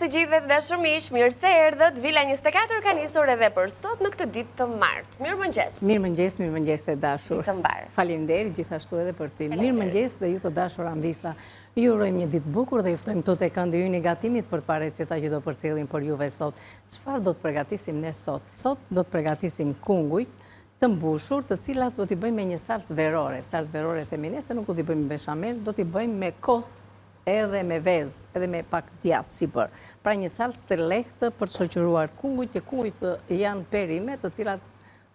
Mirëmëngjes të gjithëve të dashur miq, mirë se erdhët. Vila 24 ka nisur edhe për sot në këtë ditë të martë. Mirëmëngjes. Mirëmëngjes, mirëmëngjes e dashur. Ditë të mbarë. Faleminderit gjithashtu edhe për ty. Mirëmëngjes dhe ju të dashur amvisa. Ju urojmë një ditë të bukur dhe ju ftojmë këtu te këndi ynë i gatimit për të parë receta që do përcjellim për juve sot. Çfarë do të pregatisim ne sot? Sot do të pregatisim kungujt të mbushur, të cilat do t'i bëjmë me një salcë verore. Salcë verore themi ne se nuk do t'i bëjmë me beshamel, do t'i bëjmë me kos edhe me vezë, edhe me pak djathë sipër. Pra një salcë të lehtë për të shoqëruar kungujt, që kungujt janë perime të cilat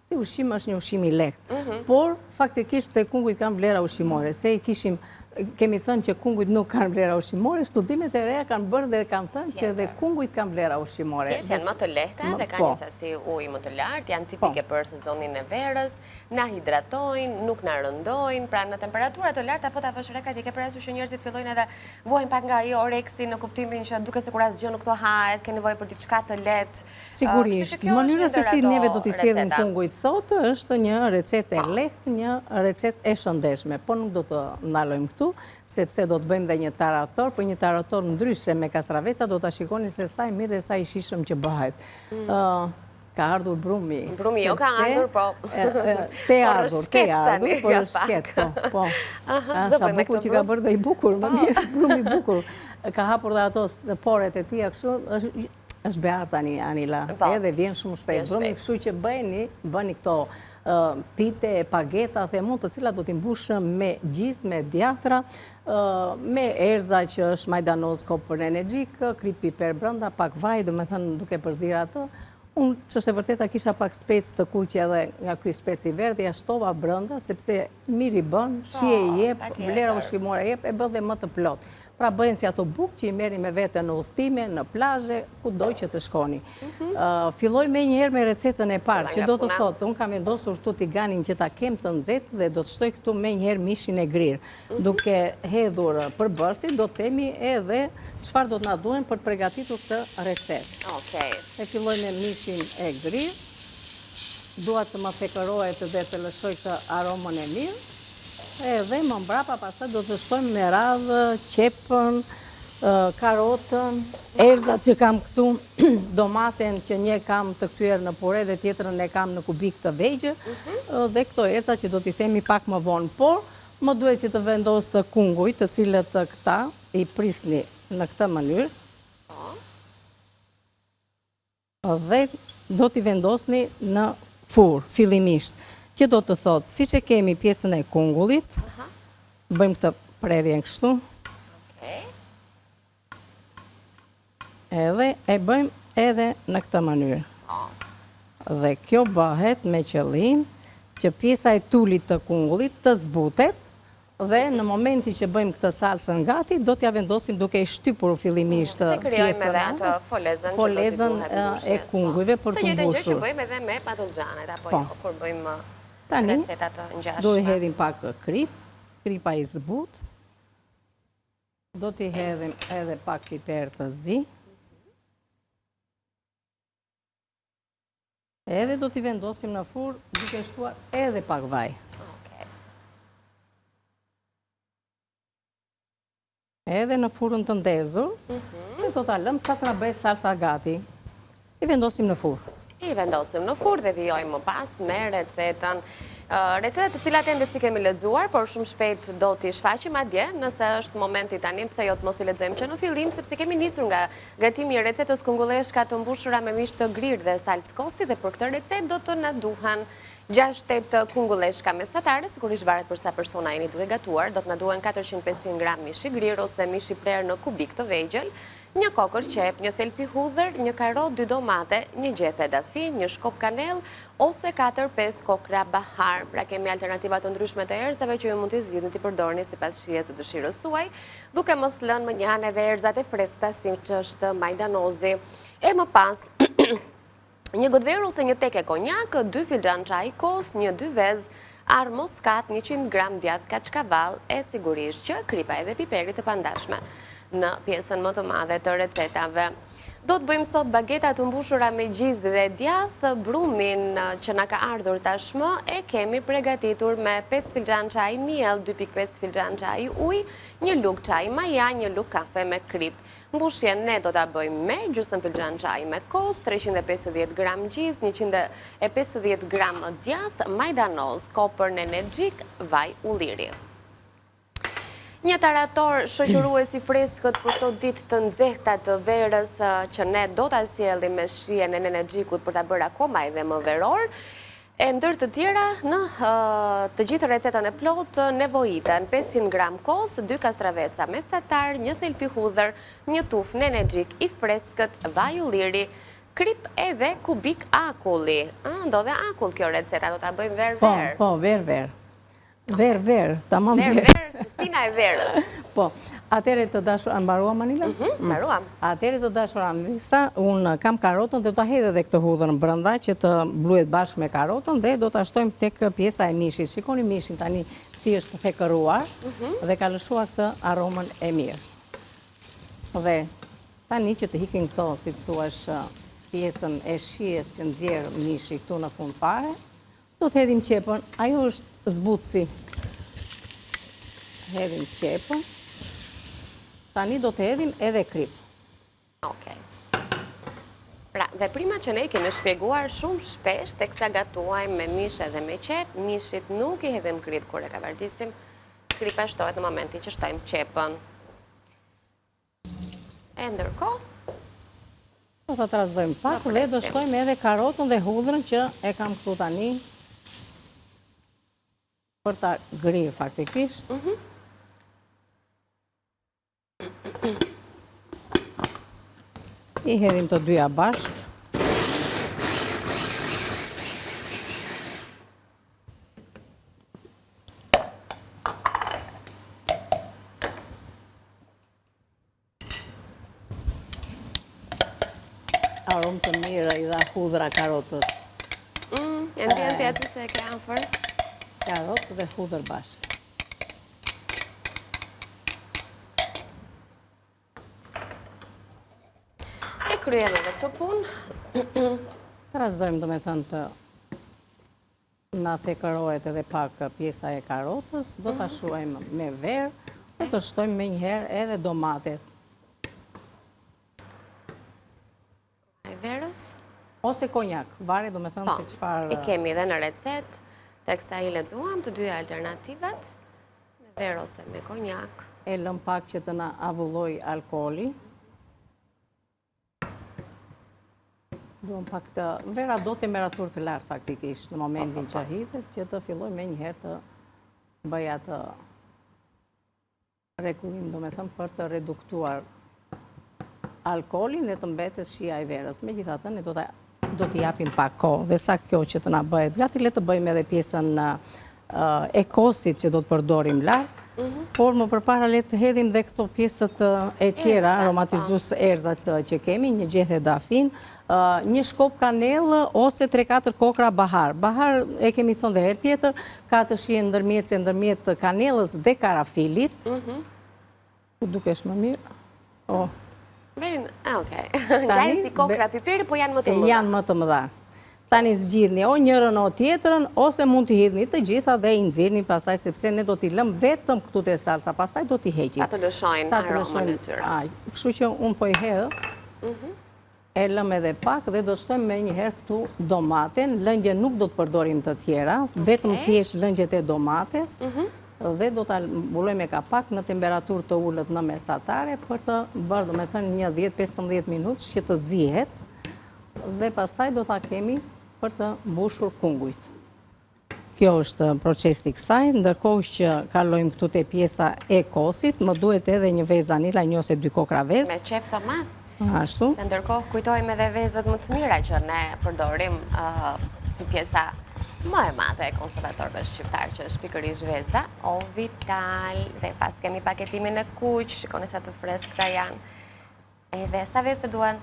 si ushqim është një ushqim i lehtë. Mhm. Por, faktikisht, dhe kungujt kanë vlera ushqimore, se i kishim, kemi thënë që kungujt nuk kanë vlera ushqimore, studimet e reja kanë bërë dhe kanë thënë që dhe kungujt kanë vlera ushqimore. Thjesht janë më të lehta dhe kanë po. një sasi uji më të lartë, janë tipike po. për sezonin e verës, na hidratojnë, nuk na rëndojnë, pra në temperatura të larta po ta vësh re Kati, ke parasysh që njerëzit fillojnë edhe vuajnë pak nga ai oreksi në kuptimin që duket sikur asgjë nuk të hahet, ke nevojë për diçka të lehtë. Sigurisht, mënyra se si neve do t'i sjellim kungujt sot është një recetë e po. lehtë, një recetë e shëndetshme, por nuk do të ndalojmë këtu, sepse do të bëjmë dhe një tarator, por një tarator ndryshe me kastraveca do ta shikoni se sa i mirë dhe sa i shijshëm që bëhet. Mm. Ka ardhur brumi. Brumi jo ka ardhur, po. Te ardhur, te ardhur, po rrëshqet, po, po. Sa bukur që ka bërë dhe i bukur, më po. mirë, brumi i bukur. Ka hapur dhe ato poret e tija kështu, është Është behar tani, Anila, po. edhe vjen shumë shpejt. Brumi, kështu që bëjeni, bëni këto pite, pageta, them unë, të cilat do t'i mbushëm me gjizë, me djathra, me erza që është majdanoz, kopër nenexhik, kripë piper brenda, pak vaj, domethënë duke përzier atë. Unë, ç'është e vërteta, kisha pak spec të kuq edhe nga ky spec i verdhë, ia shtova brenda, sepse mirë i bën, po, shije i jep, vlera ushqimore jep, e bën dhe më të plotë. Pra bëhen si ato bukë që i merrni me vete në udhëtime, në plazhe, kudo që të shkoni. Mhm. Filloj menjëherë me recetën e parë, që do të thotë, unë kam vendosur këtu tiganin që ta kem të nxehtë dhe do të shtoj këtu menjëherë mishin e grirë. Mhm. Duke hedhur përbërësit, do të themi edhe çfarë do të na duhen për të pregatitur këtë recetë. E filloj me mishin e grirë. Dua të më thekërohet dhe të lëshoj këtë aromën e mirë. Edhe më mbrapa pastaj do të shtojmë me radhë qepën, karotën, erzat që kam këtu, domaten që një e kam të kthyer në pure dhe tjetrën e kam në kubik të vegjël, mhm. dhe këto erza që do t'i themi pak më vonë. Por, më duhet që të vendos kungujt, të cilët këta i prisni në këtë mënyrë. Po. Dhe do t'i vendosni në furrë, fillimisht. Që do të thotë, siç e kemi pjesën e kungullit, bëjmë këtë prerjen kështu. Edhe e bëjmë edhe në këtë mënyrë. Dhe kjo bëhet me qëllim që pjesa e tulit të kungullit të zbutet Dhe në momentin që bëjmë këtë salcën gati, do t'ia vendosim duke i shtypur fillimisht pjesën. Dhe krijojmë edhe atë folezën që do t'i duhet mbushjes. E kungujve për të mbushur. Të njëjtën gjë që bëjmë edhe me patëllxhanet apo jo, po. kur bëjmë receta të ngjashme. Do i hedhim pak kripë, kripa i zbut. Do t'i hedhim edhe pak piper të zi. Edhe do t'i vendosim në furrë duke shtuar edhe pak vaj. Edhe në furrën të ndezur, mhm. dhe do ta lëmë sa të na bëhet salca gati. I vendosim në furrë. I vendosim në furrë dhe vijojmë më pas me recetën. Recetat të cilat ende s'i kemi lexuar, por shumë shpejt do t'i shfaqim madje, nëse është momenti tani, pse jo të mos i lexojmë që në fillim, sepse kemi nisur nga Gatimi i recetës kungulleshka të mbushura me mish të grirë dhe salcë kosi dhe për këtë recetë do të na duhen 6-8 kungulleshka mesatare, sigurisht varet për sa persona jeni duke gatuar, do të na duhen 400-500 gram mish i grirë ose mish i prerë në kubikë të vegjël, një kokërr qepë, një thelpi hudhër, një karotë, dy domate, një gjethe dafinë, një shkop kanellë ose 4-5 kokrra bahar. Pra kemi alternativa të ndryshme të erëzave që ju mund t'i zgjidhni t'i përdorni sipas shijes dhe dëshirës suaj. duke mos lënë mënjanë edhe erëzat e freskëta siç është majdanozi. E më pas, një gotë verë ose një teke konjak, dy filxhanë çaji kos, një dy vezë, arrë moskat, 100 gram djathë kaçkavall e sigurisht që kripa edhe piperi të pandashme në pjesën më të madhe të recetave. Do të bëjmë sot bageta të mbushura me gjizë dhe djathë, brumin që na ka ardhur tashmë e kemi pregatitur me 5 filxhan çaj miell, 2.5 filxhan çaj ujë, një lugë çaj maja, një lugë kafe me kripë. Mbushjen ne do ta bëjmë me gjysmë filxhan çaj me kos, 350 gram gjizë, 150 gram djathë, majdanoz, kopër nenexhik, vaj ulliri. Një tarator shoqërues i freskët për këto ditë të nxehta të verës që ne do ta sjellim me shijen e nenexhikut për ta bërë akoma edhe më veror. E ndër të tjera, në të gjithë recetën e plotë nevojiten 500 gram kos, 2 kastraveca mesatar, një thelpi hudhër, një tufë nenexhik i freskët, vaj ulliri, kripë edhe kubik akulli. Do dhe akull kjo receta, do ta bëjmë verë po, verë. Po, po, verë verë. Verë, verë, tamam verë. Verë, verë, si stina e verës. Po, atëherë të dashur, a mbaruam, Anila? Mhm, mm, mbaruam. Atëherë të dashur, Anilisa, unë kam karotën dhe do ta hedh edhe këtë hudhër brenda që të bluhet bashkë me karotën dhe do ta shtojmë tek pjesa e mishit. Shikoni mishin tani si është thekëruar mhm. dhe ka lëshuar këtë aromën e mirë. Dhe tani që të ikin këto, si të thuash, pjesën e shijes që nxjerr mishi këtu në fund fare, Do të hedhim qepën, ajo është zbutësi. Hedhim qepën. Tani do të hedhim edhe kripë. Okej. Pra, veprimet që ne i kemi shpjeguar shumë shpesh teksa gatuajmë me mish edhe me qepë, mishit nuk i hedhim kripë kur e kavardisim, kripa shtohet në momentin që shtojmë qepën. E ndërkohë? Do ta trazojmë pak dhe do shtojmë edhe karotën dhe hudhrën që e kam këtu tani për ta grirë faktikisht. Mhm. I hedhim të dyja bashkë. Aromë të mirë i dha hudhra karotës. Mm, e ndjen ti aty se e ke afër. Karotë dhe hudhër bashkë. E kryem edhe këtë punë. Trazojmë domethënë të Na thekërohet edhe pak pjesa e karotës, do ta mhm. shuajmë me verë dhe të shtojmë menjëherë edhe domatet. E verës? Ose konjak, varet domethënë po, se çfarë... I kemi dhe në recetë, teksa i lexuam të dyja alternativat, me verë ose me konjak. E lëmë pak që të na avullojë alkooli. Duam pak të... Vera do temperaturë të lartë faktikisht në momentin që hidhet, që të fillojë menjëherë të bëjë atë rregullim, domethënë, për të reduktuar alkoolin dhe të mbetet shija e verës. Megjithatë, ne do të do t'i japim pak kohë dhe sa kjo që të na bëhet gati, le të bëjmë edhe pjesën e kosit që do të përdorim lart, mhm. por më përpara le të hedhim dhe këto pjesët e tjera, aromatizues po. erzat që kemi, një gjethe dafinë, një shkop kanellë ose 3-4 kokrra bahar. Bahar e kemi thënë dhe herë tjetër, ka atë shije ndërmjetëse ndërmjet kanellës dhe karafilit, mhm. Ku dukesh më mirë? Oh. Merin, okej. Ngjajnë si kokrra piperi, po janë më të mëdha. Janë më të mëdha. Tani zgjidhni o njërën o tjetrën, ose mund t'i hidhni të gjitha dhe i nxirrni pastaj sepse ne do t'i lëmë vetëm këtu te salca, pastaj do t'i heqim. Sa të lëshojnë aromën e tyre. Kështu që unë po i hedh. Mhm. E lëmë edhe pak dhe do të shtojmë menjëherë këtu domaten, lëngje nuk do të përdorim të tjera, vetëm thjesht lëngjet e domates mhm. dhe do ta mbulojmë me kapak në temperaturë të ulët në mesatare për të bërë, domethënë, një 10-15 minutë që të zihet dhe pastaj do ta kemi për të mbushur kungujt. Kjo është procesi i kësaj, ndërkohë që kalojmë këtu te pjesa e kosit, më duhet edhe një vezë Anila, një ose dy kokrra vezë. Me qejf të madh. Ashtu. Se ndërkohë kujtojmë edhe vezët më të mira që ne përdorim si pjesa më e madhe e konsumatorëve shqiptarë që është pikërisht veza, o vital, dhe pas kemi paketimin e kuq, shikoni sa të freskëta janë. Edhe sa vezë të duhen?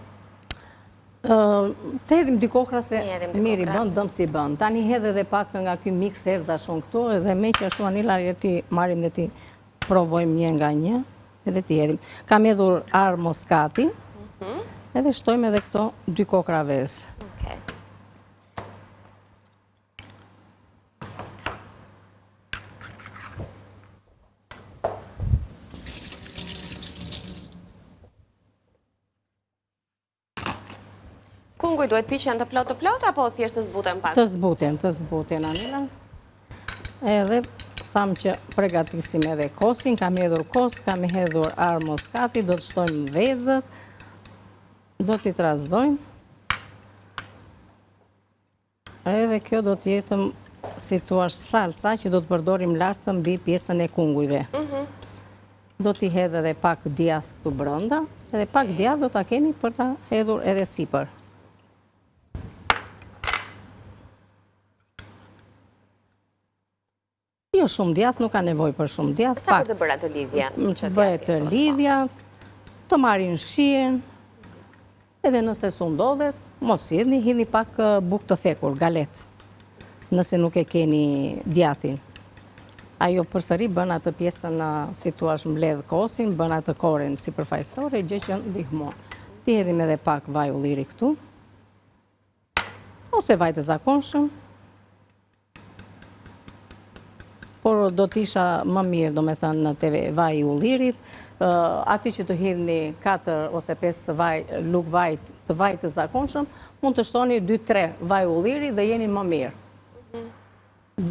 Të hedhim dy kokrra se mirë i bën, dëm s'i bën. Tani hedh edhe pak nga ky miks erëzash unë këtu, edhe meqë ashtu Anila e t'i marrim dhe t'i provojmë një nga një, edhe t'i hedhim. Kam hedhur arrë moskati, mhm. Edhe shtojmë edhe këto dy kokrra vezë. Okej. Kungujt duhet piqen të plotë të plotë, apo thjesht të zbuten pak? Të zbuten, të zbuten, Anila. Edhe thamë që pregatisim edhe kosin, kam hedhur kos, kam hedhur arrë muskati, do të shtojmë vezët, do t'i trazojmë. Edhe kjo do të jetë, si thua, salca që do të përdorim lart mbi pjesën e kungujve. Mhm. Do t'i hedh edhe pak djath këtu brenda, edhe pak djath do ta kemi për ta hedhur edhe sipër. Jo shumë djath, nuk ka nevojë për shumë djath. Sa për të bërë atë lidhjen? Të bëhet lidhja, të marrin shijen, edhe nëse s'u ndodhet, mos hidhni, hidhni pak bukë të thekur, galetë, nëse nuk e keni djathin. Ajo përsëri bën atë pjesën, si thua, mbledh kosin, bën atë koren sipërfaqësore, gjë që ndihmon. T'i hedhim edhe pak vaj ulliri këtu, ose vaj të zakonshëm, Por do të isha më mirë, domethënë, te vaji i ullirit, aty që të hidhni 4 ose 5 vaj, lugë vaj të vajit të zakonshëm, mund të shtoni 2-3 vaj ulliri dhe jeni më mirë. Mhm.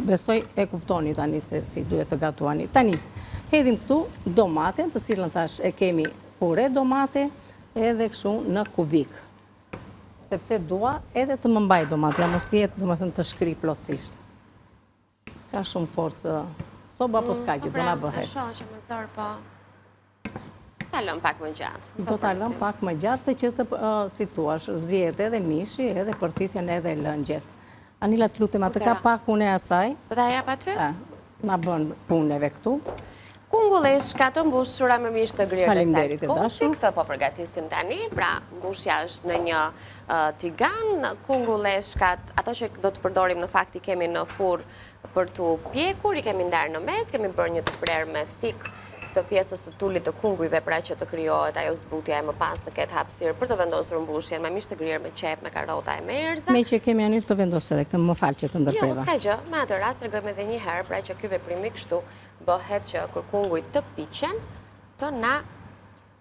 Besoj e kuptoni tani se si duhet të gatuani. Tani, hedhim këtu domaten, të cilën thashë e kemi pure domate, edhe kështu në kubik. Sepse dua edhe të më mbajë domatja, mos të jetë, domethënë, të shkrijë plotësisht. S'ka shumë forcë soba, po s'ka gjë, do na po pra, bëhet. E shoh që më zor, po. Ta lëmë pak më gjatë. Do ta lëmë pak më gjatë të që të, si thua, zihet edhe mishi, edhe përthithen edhe lëngjet. Anila të lutem, a të kap pak unë e asaj? Po ta jap aty? Na bën punë neve këtu. Kungulleshka të mbushura me mish të grirë dhe salcë kosi, këtë po përgatisim tani, pra mbushja është në një tigan, kungulleshkat, ato që do të përdorim në fakt i kemi në furrë për t'u pjekur, i kemi ndarë në mes, kemi bërë një të prerë me thikë të pjesës të tulit të kungujve pra që të krijohet ajo zbutja e më pas të ketë hapësirë për të vendosur mbushjen me mish të grirë, me qepë, me karota e me erëza. Meqë kemi Anil të vendos edhe këtë, më fal që të ndërpreva. Jo, s'ka gjë, me atë rast tregojmë edhe një herë pra që ky veprimi kështu bëhet që kur kungujt të piqen, të na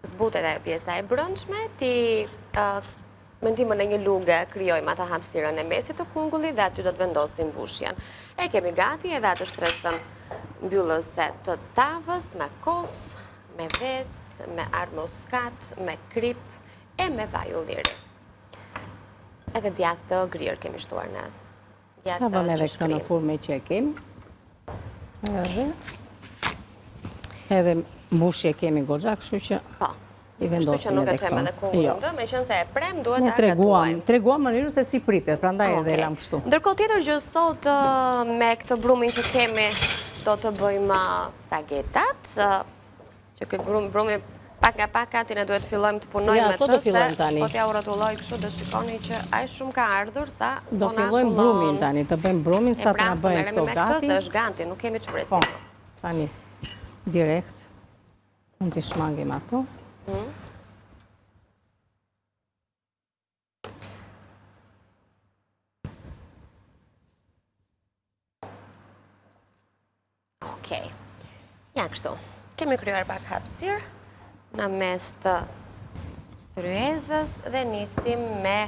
zbutet ajo pjesa e brendshme, t'i me ndihmën e një luge krijojmë atë hapësirën e mesit të kungullit dhe aty do të vendosim mbushjen. E kemi gati edhe atë shtresën mbyllëse të tavës me kos, me vezë, me arrë muskat, me kripë e me vaj ulliri. Edhe djathë të grirë kemi shtuar në Ta vëmë edhe këtë në furrë meqë e kemi. Edhe. Edhe mbushje kemi goxha, kështu që po. i vendosim edhe këto. Kështu që nuk e çojmë edhe jo. Meqenëse e premë, duhet ta gatuajmë. Treguam mënyrën se si pritet, prandaj edhe e lamë kështu. Ndërkohë tjetër gjë sot me këtë brumin që kemi, do të bëjmë bagetat, Që ky brum, brumi pak nga pak gati ne duhet të fillojmë të punojmë me të, se po t'ja u rrotulloj kështu do shikoni që aq shumë ka ardhur sa po Do fillojmë brumin tani, të bëjmë brumin sa të na pra, bëjmë këto gati. Se është gati, nuk kemi ç'presim. Po, tani, direkt, mund t'i shmangim ato. Mm. Okej. Ja kështu. Kemi krijuar pak hapësirë në mes të tryezës dhe nisim me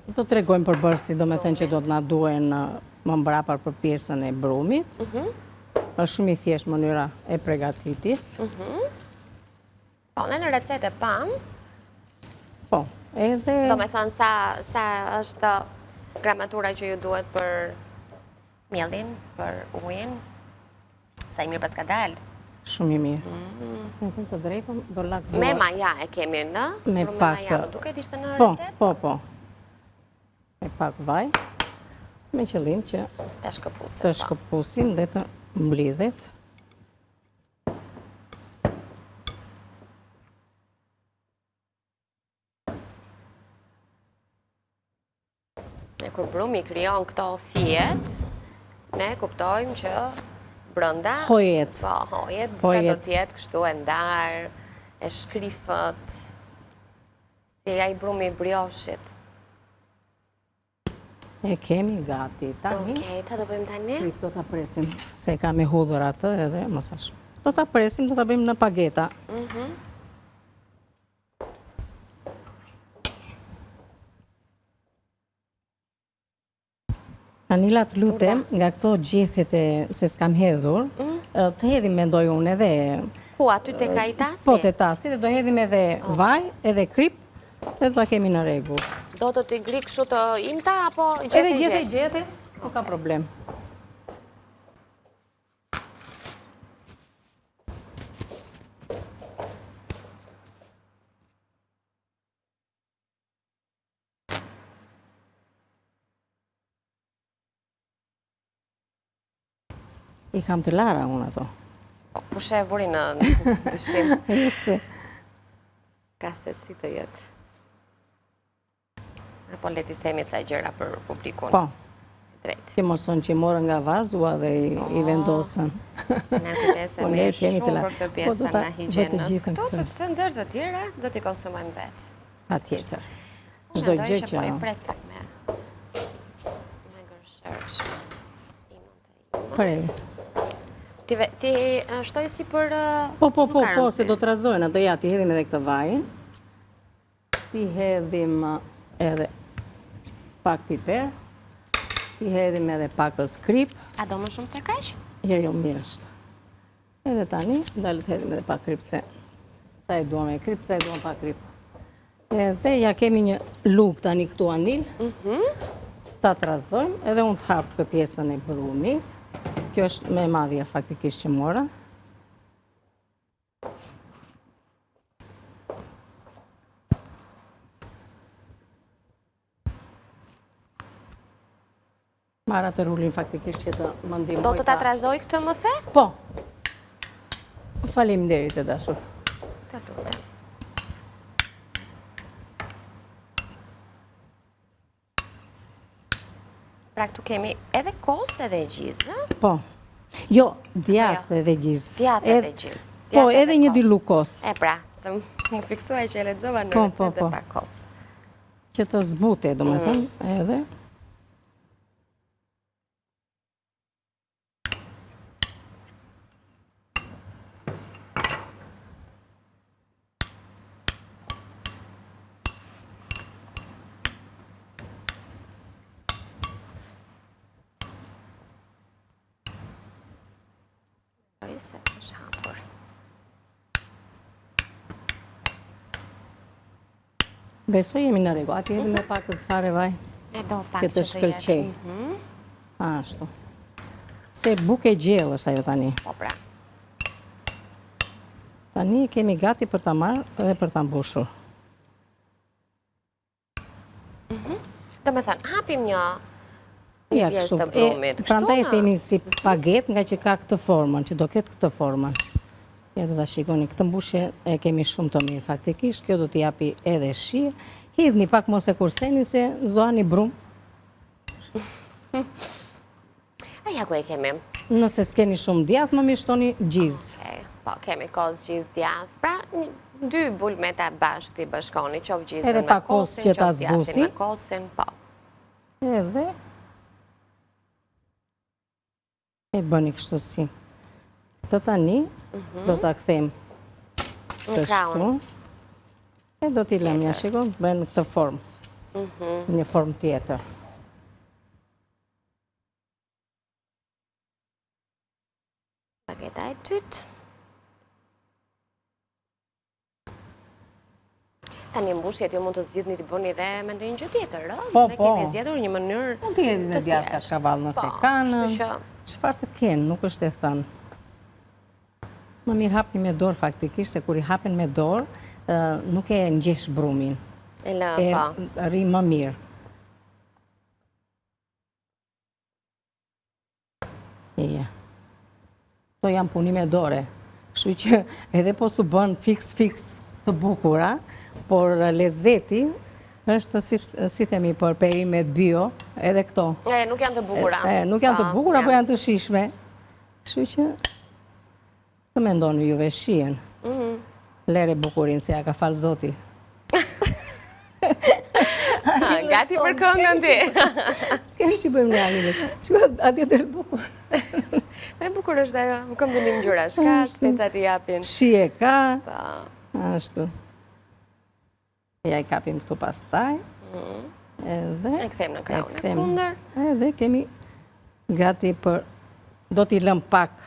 Do të tregojmë përbërësit, domethënë që do të na duhen më mbrapa për pjesën e brumit. Mhm. Është shumë i thjeshtë mënyra e pregatitjes. Mhm. Po, ne në recetë e pamë. Po, edhe... Domethënë, sa, sa është gramatura që ju duhet për miellin, për ujin, sa i mirë paska dalë. Shumë i mirë. Mm. Me thënë të drejtën, do lag Me maja e kemi në? Me pak... Me maja, më duket ishte në po, recetë? Po, po, po. Me pak vaj, me qëllim që... Ta shkëpusim. Të po. shkëpusim dhe të mblidhet. E kur brumi krijon këto fijet, ne kuptojmë që brenda... Hojet. Po, hojet, hojet. do të jetë kështu e ndarë, e shkrifët. Si ai brumi i brioshit. E kemi gati, tani. Okej, ça do bëjmë tani? Prit, do ta presim, se e ka me hudhër atë edhe, mos ashtu. Do ta presim, do ta bëjmë në pageta. Mhm. Anila të lutem, nga këto gjethet e se s'kam hedhur, mm. të hedhim mendoj unë edhe... Ku, aty tek ai tasi? Po, te tasi, dhe do hedhim edhe vaj, edhe kripë, dhe do ta kemi në rregull. Do të t'i grij kështu të imta, apo gjethe Edhe gjethe gjethe, nuk ka problem. I kam të lara unë ato. Po, kush e vuri në dyshim? Jese. S'ka se si të jetë. Apo le t'i themi ca gjëra për publikun. Po. Drejt. Që mos thonë që i morën nga vazoja dhe i oh. vendosën. Ne kujdesemi po, shumë për këtë po, pjesën e higjienës. Këto sepse ndër të tjera do t'i konsumojmë vetë. Patjetër. Çdo gjë që... Po i pres pak me... Me gërshërë. Prej. Ti, ti shtoj si për... Po, po, po, po, se do të trazojnë, ato ja, t'i hedhim edhe këtë vajin. T'i hedhim edhe pak piper. T'i hedhim edhe pakëz kripë. A do më shumë se kaq? Jo, jo, mirë është. Edhe tani, dale të hedhim edhe pak kripë se ca e duam me kripë, ca e duam pa kripë. Edhe ja kemi një lugë tani këtu Anil. Mhm. Ta trazojmë, edhe unë të hap këtë pjesën e brumit. Kjo është më e madhja faktikisht që mora. Marr atë rulin faktikisht që të më ndihmojë. Do të ta trazoj këtë më the? Po. Faleminderit e dashur. Të lutem. Pra këtu kemi edhe kos edhe gjizë. Po. Jo, djathë jo. edhe gjizë. Djathë edhe gjizë. Po, edhe një dy lugë kos. E pra, se m'u fiksua që e lexova në po, po, po. pa kos. Që të zbute, domethënë, mm. edhe. Se është hapur. Besoj jemi në rregull. A t'i hedhim me pakëz fare vaj. E do pak që të shkëlqejë. Mhm. Ashtu. Se bukë e gjellë është ajo tani. Po pra. Tani e kemi gati për ta marrë dhe për ta mbushur. Mhm. Domethënë, hapim një pjesë të brumit. Prandaj e themi si pagetë ngaqë ka këtë formën, që do ketë këtë formën. Ja do ta shikoni, këtë mbushje e kemi shumë të mirë faktikisht, kjo do t'i japi edhe shije. Hidhni pak mos e kurseni se s'do hani brumë. A ja ku e kemi? Nëse s'keni shumë djathë, më mirë shtoni gjizë. Po, kemi kos, gjizë, djathë. Pra, dy bulmeta bashkë t'i bashkoni, qoftë gjizën me kosin, qoftë djathin me kosin, po. Edhe e bëni kështu si. Këtë tani mhm. do ta kthejmë kështu. E do t'i lëmë, ja shikon, bëhen në këtë formë. Mhm. Një formë tjetër. Pageta e dytë. Tani mbushjet ju mund të zgjidhni t'i bëni dhe me ndonjë gjë tjetër, ë? Po, po. Ne kemi zgjedhur një mënyrë Mund t'i hedhni dhe djathë kashkavall nëse po, kanë. Çfarë të kenë, nuk është e thënë. Më mirë hapni me dorë faktikisht, se kur i hapen me dorë, nuk e ngjesh brumin. E lë, po. E rri më mirë. Ja. Këto janë punime dore. Kështu që edhe po s'u bënë fiks fiks të bukura, por lezeti është si, si themi për perimet bio, edhe këto. E, nuk janë të bukura. E, nuk janë të bukura, po janë të shijshme. Kështu që Të mendoni juve shijen. Mhm. Lere bukurinë se ia ka falë Zoti. Gati për këngën ti. S'kemi ç'i bëjmë ne Anila. Shiko, atje del bukur. Ma e bukur është ajo, më kombinim ngjyrash, ka specat i japin. Shije ka. Po. Ashtu. Ja i kapim këtu pastaj. Mm. Edhe e kthejmë në krahun e kundër. Edhe kemi gati për do t'i lëmë pak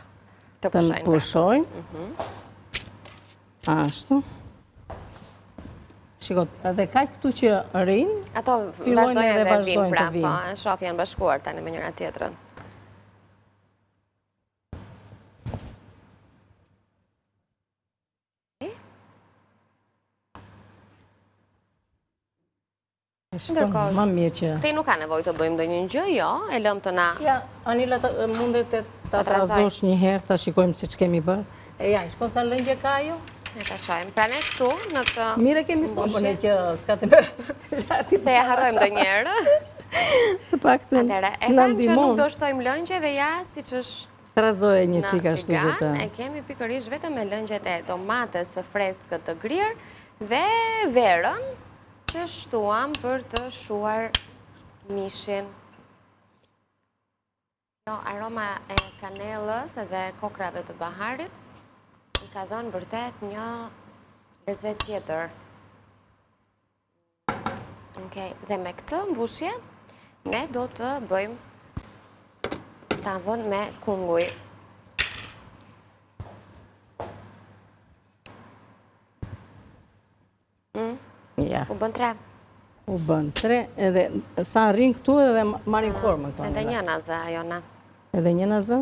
të pushojnë. Mhm. Ashtu. Shiko, edhe kaq këtu që rrinë, ato vazhdojnë edhe vazhdojnë të vinë. Po, e shoh janë bashkuar tani me njëra tjetrën. Ndërkohë, më mirë që... Këtej nuk ka nevojë të bëjmë ndonjë gjë, jo, e lëmë të na... Ja, Anila, mundet të ta trazosh një herë, ta shikojmë se ç'kemi bërë. E ja, shikon sa lëngje ka ajo? E ta shohim. Pra ne këtu, në të... Mirë e kemi sobën e që s'ka temperaturë të lartë. Se e harrojmë ndonjëherë. Të paktën, na ndihmon. E thamë që nuk do shtojmë lëngje dhe ja, siç është Trazoje një çik ashtu që të... E kemi pikërisht vetëm me lëngjet e domates së freskët të grirë dhe verën që shtuam për të shuar mishin. Jo, aroma e kanellës dhe kokrrave të baharit i ka dhënë vërtet një lezet tjetër. Okej, dhe me këtë mbushje, ne do të bëjmë tavën me kunguj. Mm? Ja. U bënë tre. U bënë tre, edhe sa rrinë këtu edhe marrin formën këto. Edhe një na zë, ajo na. Edhe një na zë?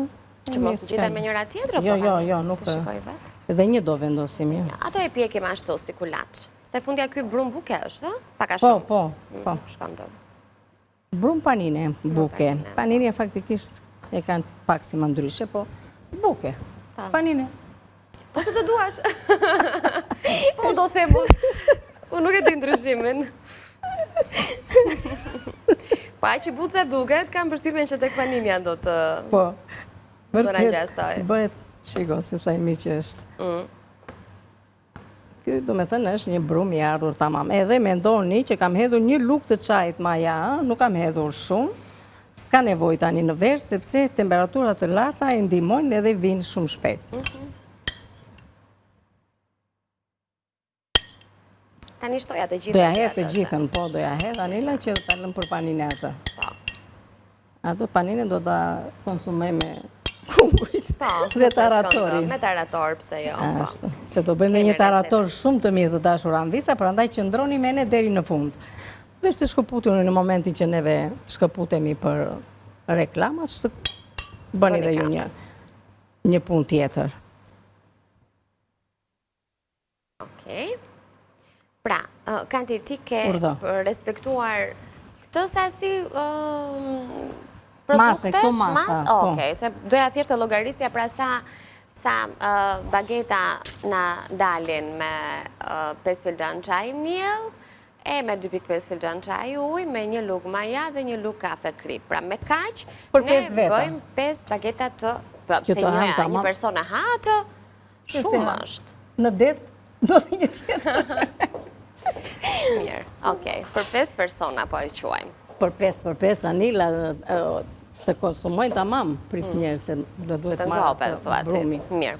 Që mos ngjiten me njëra tjetrën? Jo, po jo, jo, nuk. Të shikoj vetë. Edhe një do vendosim, jo. Ato e pjekim ashtu si kulaç. Se fundja ky brumë buke është, ë? Pak a po, shumë. Po, po, po. Mm, shkon të. Brumë panine, buke. Panine faktikisht e kanë pak si më ndryshe, po buke. Po. Panine. Po si të duash. Po do them unë. Unë nuk e di ndryshimin. Po aq i butë sa duket, kam përshtypjen që tek paninja do të... Po, vërtet, bëhet, shiko, se sa i mirë që është. Mm. Ky, domethënë, është një brumë i ardhur tamam. Edhe mendoni që kam hedhur një lugë të çajit maja, nuk kam hedhur shumë. S'ka nevojë tani në verë, sepse temperaturat të larta e ndihmojnë edhe vijnë shumë shpejt. Mhm. Tani shtoja të gjithën. Doja hedh të gjithën, po, doja hedh, Anila, që ta lëmë për panine atë. Po. Ato panine do ta konsumoj me kungujt po, dhe taratorin. Me tarator, pse jo. Po. Ashtu, se do bëjmë dhe një tarator shumë të mirë të dashur amvisa, prandaj qëndroni me ne deri në fund. Veç se shkëputuni në momentin që neve shkëputemi për reklamat, që të bëni dhe ju një, një punë tjetër. Okej. Pra, Kanti, ti ke respektuar këtë sasi produktesh? Këto masa, po. Okej, se doja thjesht të llogarisja pra sa sa bageta na dalin me 5 filxhan çaj miell, e me 2.5 filxhan çaj ujë, me një lugë maja dhe një lugë kafe kripë. Pra me kaq, ne bëjmë 5 bageta të... Po, se një person e ha atë, Shumë është. Në det, do të një tjetër. Mirë, okej. Për 5 persona po e quajmë. Për 5, për 5, Anila, të konsumojnë tamam prit mm. njerëz, se do duhet marrë të brumi. Mirë.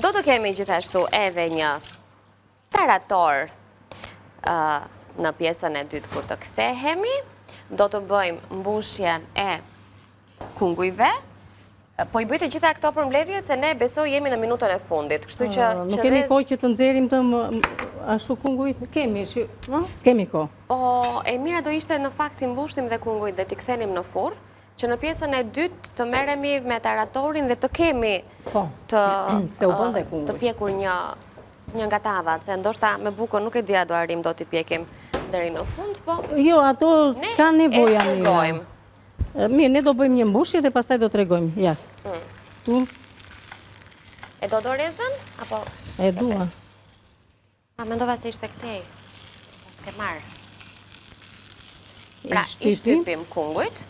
Do të kemi gjithashtu edhe një tarator në pjesën e dytë kur të kthehemi. Do të bëjmë mbushjen e kungujve. Po i bëj të gjitha këto përmbledhje se ne besoj jemi në minutën e fundit, kështu që... Nuk kemi kohë që të nxjerrim të ashtu kungujt? Kemi, s'kemi kohë. Po, e mira do ishte në fakt t'i mbushnim dhe kungujt dhe t'i kthenim në furrë, që në pjesën e dytë të merremi me taratorin dhe të kemi po, të, se u bën dhe kungujt. të pjekur një, një nga tavat, se ndoshta me bukën nuk e di a do arrijmë do t'i pjekim deri në fund, po... Jo, ato s'ka nevojë, Anila. Mirë, ne do bëjmë një mbushje dhe pastaj do tregojmë. Ja. Mm. Tu. E do dorezën? Apo... E dua. A, mendova se ishte këtej. S'ke marrë. Pra, i shtypim kungujt.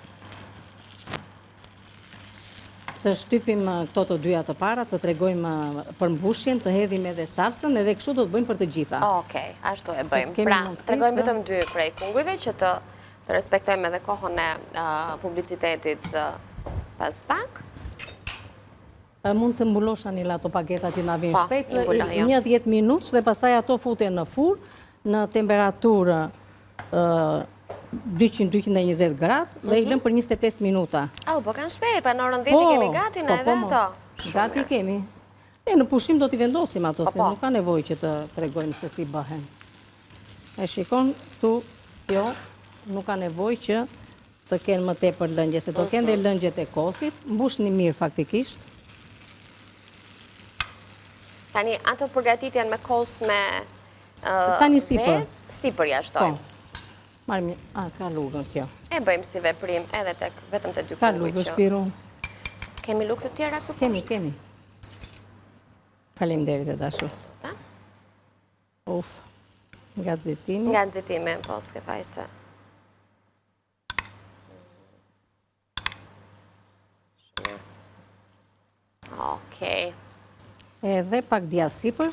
Të shtypim këto të dyja të para, të tregojmë përmbushjen, të hedhim edhe salcën, edhe kështu do të bëjmë për të gjitha. Okej, ashtu e bëjmë. Pra, tregojmë vetëm dy prej kungujve që të. Të respektojmë edhe kohën e publicitetit pas pak. Mund të mbulosh Anila ato pagetat që na vinë po, shpejt, një 10 minutë dhe pastaj ato futen në furrë në temperaturë 200-220 gradë dhe i mhm. lëmë për 25 minuta. A, u bëkan shpejt, pra në orën 10 i po, kemi gati në po, edhe ato. Gati i kemi. E në pushim do t'i vendosim ato, se nuk ka nevojë që të tregojmë se si bëhen. E shikon këtu, jo, nuk ka nevojë që të kenë më tepër lëngje, se do kenë dhe mhm. lëngjet e kosit, mbushni mirë faktikisht. Tani, ato përgatitjen me kos me Tani sipër. Sipër ia shtojmë. Po. Marrim një, a, ka lugën kjo. E bëjmë si veprim edhe tek vetëm te dy kungujt që. Ka lugë, Shpiru. Kemi lugë të tjera këtu Kemi, kemi. Faleminderit e dashur. Ta? Uf, nga nxitimi. Nga nxitimi, po, s'ke faj se. Okej. Edhe pak djathë sipër.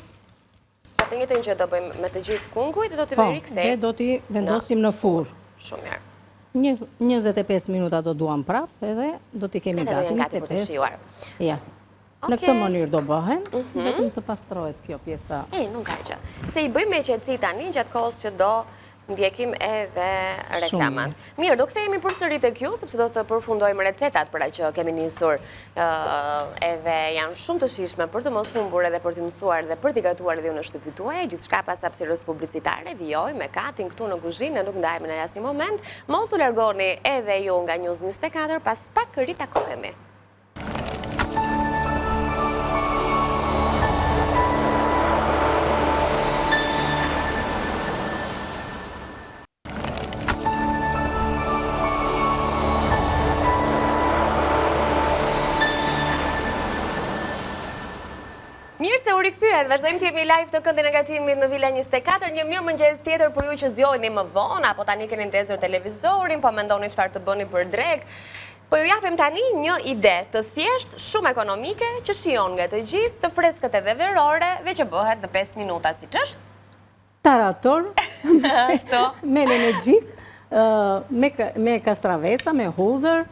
Pa të njëjtën gjë do bëjmë me të gjithë kungujt dhe do t'i po, rikthejmë. Dhe do t'i vendosim në furrë. Shumë mirë. 25 minuta do duam prapë edhe do t'i kemi gati. Edhe do janë gati Ja. Në këtë mënyrë do bëhen, mhm. vetëm të pastrohet kjo pjesa. E, nuk ka gjë. Se i bëjmë me qetësi tani, gjatë kohës që do ndjekim edhe reklamat. Mirë, do kthehemi përsëri tek ju, sepse do të përfundojmë recetat pra që kemi nisur edhe janë shumë të shijshme për të mos humbur edhe për të mësuar dhe për t'i gatuar edhe ju në shtëpitë tuaja, gjithçka pas hapësirës publicitare, vijojmë me Katin këtu në kuzhinë, ne nuk ndahemi në asnjë moment, mos u largoni edhe ju nga News 24, pas pak ritakohemi. Mirë se u rikthyet, vazhdojmë të jemi live në këndin e gatimit në Vila 24, një mirëmëngjes tjetër për ju që zgjoheni më vonë, apo tani keni ndezur televizorin, po mendoni çfarë të bëni për drekë. Po ju japim tani një ide të thjeshtë, shumë ekonomike, që shijon nga të gjithë, të freskët edhe verore dhe që bëhet në 5 minuta, siç është? Tarator, me nenexhik, me kastraveca, me hudhër,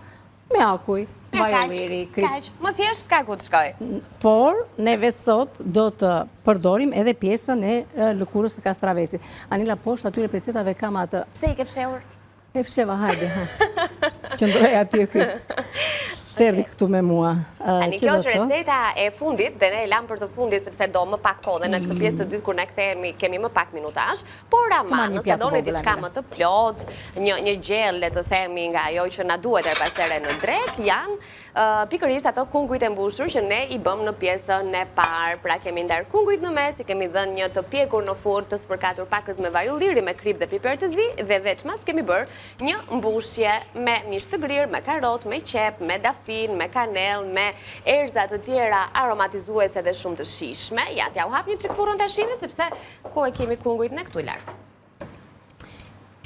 me akuj, vaj ulliri, kripë. Kaq, më thjesht s'ka ku të shkojë. Por, neve sot do të përdorim edhe pjesën e lëkurës së kastravecit. Anila, poshtë atyre pecetave kam atë. Pse i ke fshehur? E fsheva, hajde, ha. Qëndroi aty e ky. S'erdhi këtu me mua. Tani kjo është receta e fundit dhe ne e lamë për të fundit sepse do më pak kohë dhe në këtë pjesë të dytë kur ne kthehemi kemi më pak minutazh, por ama nëse doni diçka më të plotë, një një gjellë le të themi nga ajo që na duhet herë pas here në drekë, janë pikërisht ato kungujt e mbushur që ne i bëmë në pjesën e parë. Pra kemi ndarë kungujt në mes, i kemi dhënë një të pjekur në furrë të spërkatur pakëz me vaj ulliri, me kripë dhe piper të zi dhe veçmas kemi bërë një mbushje me mish të grirë, me karotë, me qepë, me dafinë, me kanellë, me erëza të tjera aromatizuese dhe shumë të shijshme. Ja, t'jua hap një çik furrën ta shihni sepse ku e kemi kungujt ne këtu lart.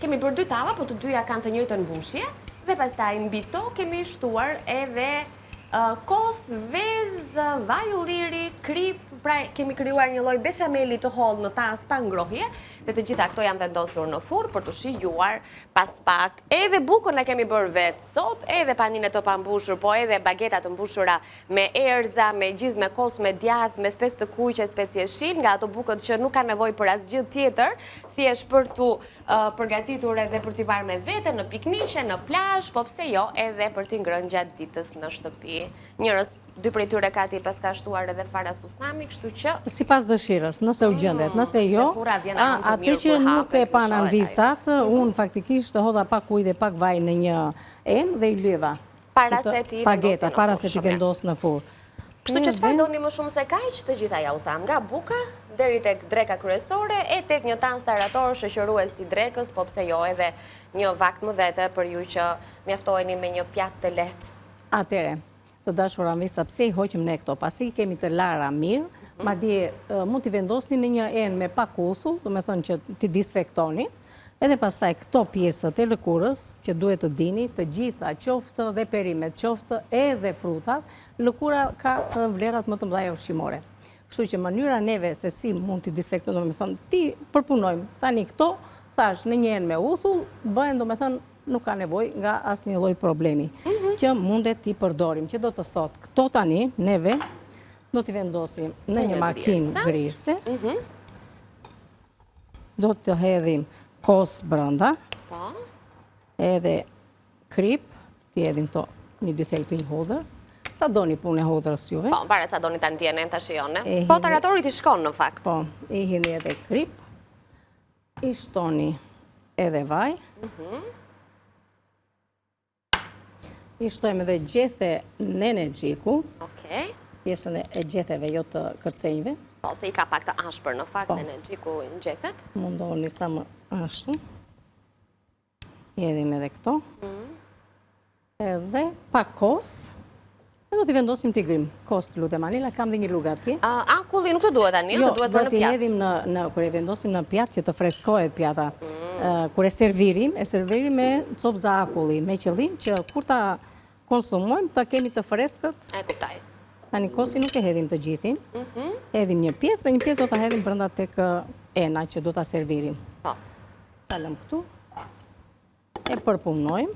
Kemi bërë dy tava, po të dyja kanë të njëjtën mbushje dhe pastaj mbi to kemi shtuar edhe kos, vezë, vaj ulliri, kripë, pra kemi krijuar një lloj beshameli të hollë në tas pa ngrohje dhe të gjitha këto janë vendosur në furrë për t'u shijuar pas pak. Edhe bukën e kemi bërë vetë sot, edhe panine të pambushur, po edhe bageta të mbushura me erëza, me gjizë, me kos, me djathë, me spec të kuq e spec jeshil, nga ato bukët që nuk kanë nevojë për asgjë tjetër, thjesht për t'u përgatitur edhe për t'i marrë me vete në pikniqe, në plazh, po pse jo edhe për t'i ngrënë gjatë ditës në shtëpi. Njërës, dy prej tyre Kati paska shtuar edhe fara susami, kështu që... Sipas dëshirës, nëse u gjendet, mm, nëse jo, atë që nuk e panë amvisat, unë faktikisht hodha pak ujë dhe pak vaj në një enë dhe i lyeva. Para se t'i vendos në furrë. Para se t'i vendos në furrë. Kështu që çfarë doni më shumë se kaq, të gjitha jua thamë, nga buka deri tek dreka kryesore e tek një tas tarator shoqërues i drekës, po pse jo edhe një vakt më vete për ju që mjaftoheni me një pjatë të lehtë. Atëherë, të dashura amvisa, pse i hoqëm ne këto? Pasi i kemi të lara mirë, mhm. madje mund t'i vendosni në një enë me pak uthull, domethënë që t'i disfektoni, Edhe pastaj këto pjesët e lëkurës që duhet të dini, të gjitha, qoftë dhe perimet, qoftë edhe frutat, lëkura ka vlerat më të mëdha ushqimore. Kështu që mënyra neve se si mund t'i disfektojmë, domethënë, t'i përpunojmë. Tani këto, thashë, në një enë me uthull, bëhen, domethënë, nuk ka nevojë nga asnjë lloj problemi, mhm. që mundet t'i përdorim, që do të thotë, këto tani, neve, do t'i vendosim në një makinë grirëse, mhm. do të hedhim kos brenda, po. edhe kripë, t'i hedhim këto një dy thelpinj hudhër, sa doni punë e hudhrës juve. Po, varet sa doni ta ndjeni, ta shijoni. Po, taratorit i shkon në fakt. Po, i hidhni edhe kripë, i shtoni edhe vaj, mhm. i shtojmë edhe gjethe nenexhiku, pjesën e gjetheve, jo të kërcenjve. Po, se i ka pak të ashpër në fakt, po. nenexhiku në gjethet. Mundohuni sa më ashtu. I hedhim edhe këto. Mm. Edhe pak kos. E do t'i vendosim t'i grijmë. Kos të lutem Anila, kam dhe një lugë atje. Akulli nuk të duhet tani, jo, të duhet për në pjatë. Jo, do t'i hedhim në, kur e vendosim në pjatë që të freskohet pjata. Mm. Kur e servirim, e servirim me copëza akulli, me qëllim që kur ta konsumojmë, ta kemi të freskët. E kuptoj. Tani kosin nuk e hedhim të gjithin. Mhm. Hedhim një pjesë dhe një pjesë do ta hedhim brenda tek ena që do ta servirim. Po. Ta lëmë këtu. E përpunojmë.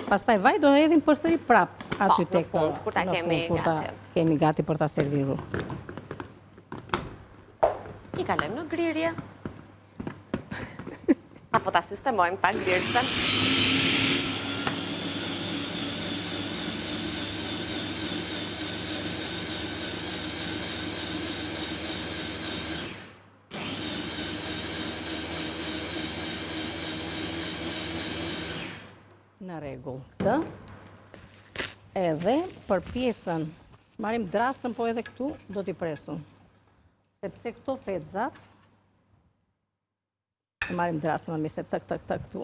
Pastaj vaj do hedhim përsëri prapë po, aty tek. Në fund, kur ta kemi gati. Kemi gati për ta servirur. I kalojmë në grirje. Apo ta sistemojmë pak grirësen. Në rregull këtë. Edhe për pjesën, marrim dërrasën po edhe këtu, do t'i presim. Sepse këto fetëzat, e marrim dërrasën më mirë se tëk, tëk, tëk këtu.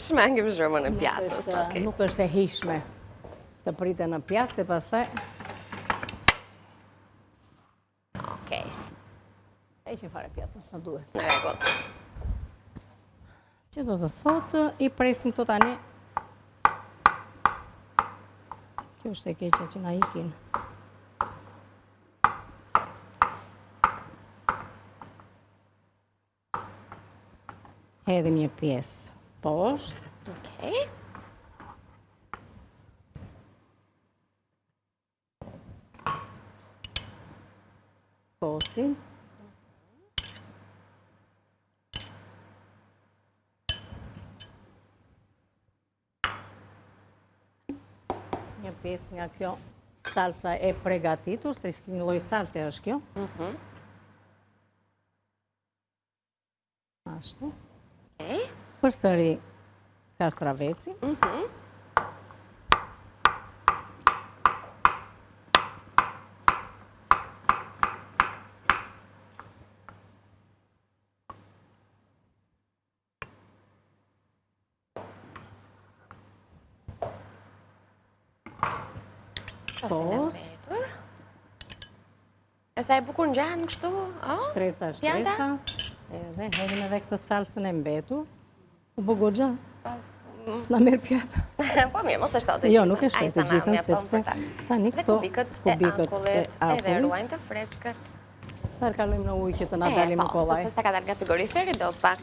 Shmangim zhurmën e pjatës. Nuk është e hijshme të priten në pjatë, se pastaj Okej. E që fare pjatës në duhet. Në rregull. Që do të thotë, i presim këto tani. Kjo është e keqja që na ikin. Hedhim një pjesë poshtë. Okej. Kosin. Një pjesë nga kjo salca e pregatitur, se si një lloj salce është kjo. Mhm. Ashtu. Përsëri kastraveci. Mhm. Kos. E sa e bukur ngjan kështu, ë? Shtresa, shtresa. Edhe hedhim edhe këtë salcën e mbetur. U bë goxha. Po, mm. S'na merr pjata. Po mirë, mos e shto të jo, gjithën. Jo, nuk e shtoj të gjithën, sepse tani këto kubikët e akullit edhe ruajnë të freskët. Ta kalojmë në ujë që të na dalin më po, kollaj. Se sa ka dalë nga frigoriferi, do pak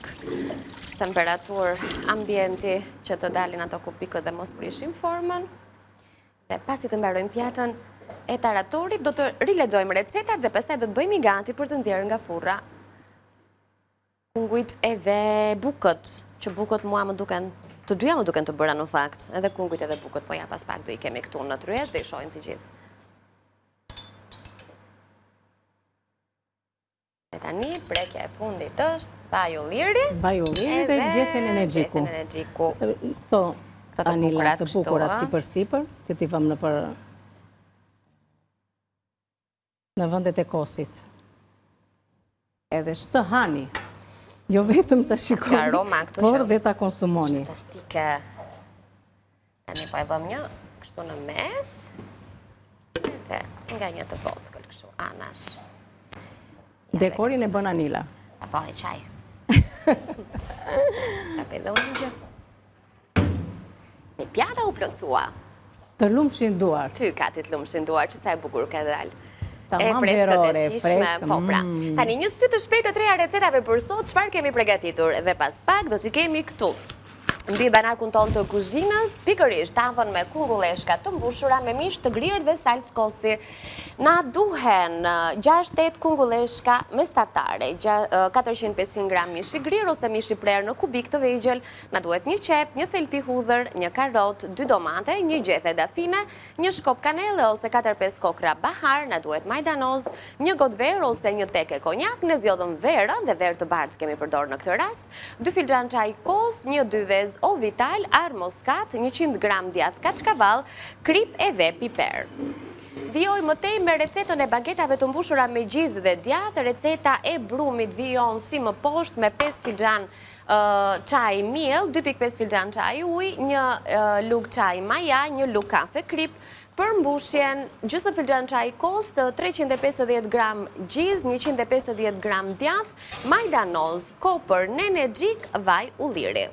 temperaturë ambienti që të dalin ato kubikët dhe mos prishin formën. Dhe pasi të mbarojmë pjatën e taratorit, do të rilexojmë recetat dhe pastaj do të bëhemi gati për të nxjerrë nga furra kungujt edhe bukët, që bukët mua më duken, të dyja më duken të bëra në fakt, edhe kungujt edhe bukët, po ja pas pak do i kemi këtu në tryezë dhe i shohim të gjithë. E tani, prekja e fundit është vaj ulliri. Vaj ulliri dhe gjethe nenexhiku. Gjethe nenexhiku. Këto të bukurat të bukurat sipër sipër, që t'i vëmë nëpër në vendet e kosit. Edhe të hani, jo vetëm të shikoni, por dhe ta konsumoni. Fantastike. Tani po e vëmë një kështu në mes, dhe nga një të vockël kështu anash. Dekorin e bën Anila. Po, e qaj. Ta bëj dhe unë një gjë. Një pjata u plotësua. Të lumshin duart. Ty, Kati, të lumshin duart, që sa e bukur ka dalë. Tamam verore, e freskët, Po, pra. Mm. Tani, një sy të shpejtë të treja recetave për sot, çfarë kemi pregatitur? Dhe pas pak, do t'i kemi këtu. Mbi banakun tonë të kuzhinës, pikërisht tavën me kungulleshka të mbushura me mish të grirë dhe salcë kosi. Na duhen 6-8 kungulleshka mesatare, 400-500 gram mish i grirë ose mish i prerë në kubikë të vegjël, na duhet një qepë, një thelpi hudhër, një karotë, dy domate, një gjethe dafine, Një shkop kanelle ose katër-pesë kokrra bahar, na duhet majdanoz, një gotë verë ose një teke konjak, ne zgjodhëm verën dhe verë të bardhë kemi përdorë në këtë rast, dy filxhanë çaji kos, një dy vezë O-Vital, arrë moskat, 100 gram djathë kaçkavall, kripë edhe piper. Vijoj më tej me recetën e bagetave të mbushura me gjizë dhe djathë, receta e brumit vijon si më poshtë me 5 filxhanë çaj miell, 2.5 filxhan çaj ujë, një lugë çaj maja, një lugë kafe kripë, për mbushjen, gjysmë filxhan çaj kos, 350 gram gjizë, 150 gram djathë, majdanoz, kopër, nenexhik, vaj ulliri.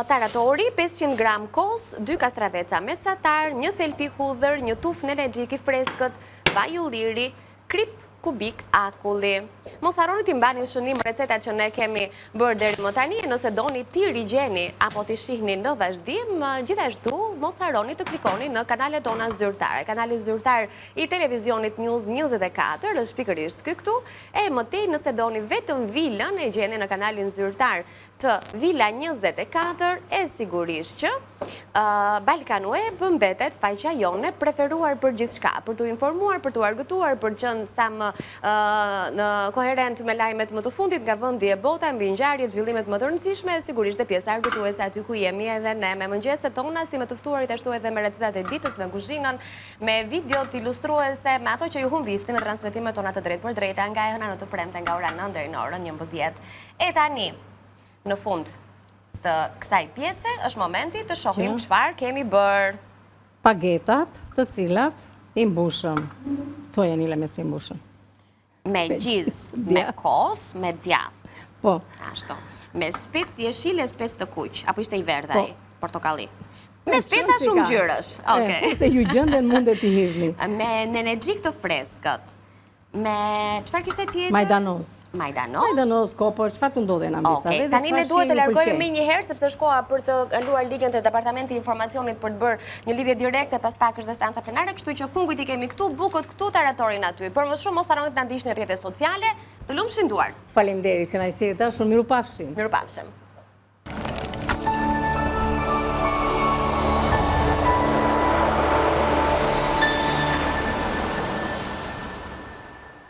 Taratori, 500 gram kos, 2 kastraveca mesatarë, një thelpi hudhër, një tufë nenexhik i freskët, vaj ulliri, kripë kubik akulli. Mos harroni t'i mbani shënim recetat që ne kemi bërë deri më tani e nëse doni t'i rigjeni apo t'i shihni në vazhdim, gjithashtu mos harroni të klikoni në kanalet tona zyrtare. Kanali zyrtar i televizionit News 24 është pikërisht ky këtu, e më tej nëse doni vetëm vilën e gjeni në kanalin zyrtar të Vila 24 e sigurisht që Balkan Web mbetet faqja jonë e preferuar për gjithçka, për t'u informuar, për t'u argëtuar, për të qenë sa më në koherent me lajmet më të fundit nga vendi e bota, mbi ngjarjet, zhvillimet më të rëndësishme, e sigurisht dhe pjesa argëtuese aty ku jemi edhe ne me mëngjeset tona, si me të ftuarit ashtu edhe me recetat e ditës, me kuzhinën, me videot ilustruese, me ato që ju humbisni në transmetimet tona të drejtpërdrejta nga e hëna në të premte nga ora 9 deri në orën 11. E tani, në fund të kësaj pjese, është momenti të shohim çfarë kemi bërë. Pagetat të cilat i mbushëm. Thuaj Anila me si i mbushëm. Me gjizë, me kos, me djathë. Po. Ashtu. Me spec jeshil e spec të kuq, apo ishte i verdhë ai, po. portokalli. Me speca shumëngjyrësh. Okej. Kurse ju gjenden mundet t'i hidhni. Me nenexhik të freskët. Me çfarë kishte tjetër? Majdanoz. Majdanoz. Majdanoz, kopër, çfarë të ndodhe në ambisa? Okej, tani ne duhet të largohemi menjëherë sepse është koha për të kaluar linjën te Departamenti i Informacionit për të bërë një lidhje direkte pas pak është dhe seanca plenare, kështu që kungujt i kemi këtu, bukët këtu, taratorin aty. Për më shumë mos harroni të na ndiqni në rrjetet sociale. Të lumshin duart. Faleminderit, kënaqësi e dashur, mirupafshim. Mirupafshim.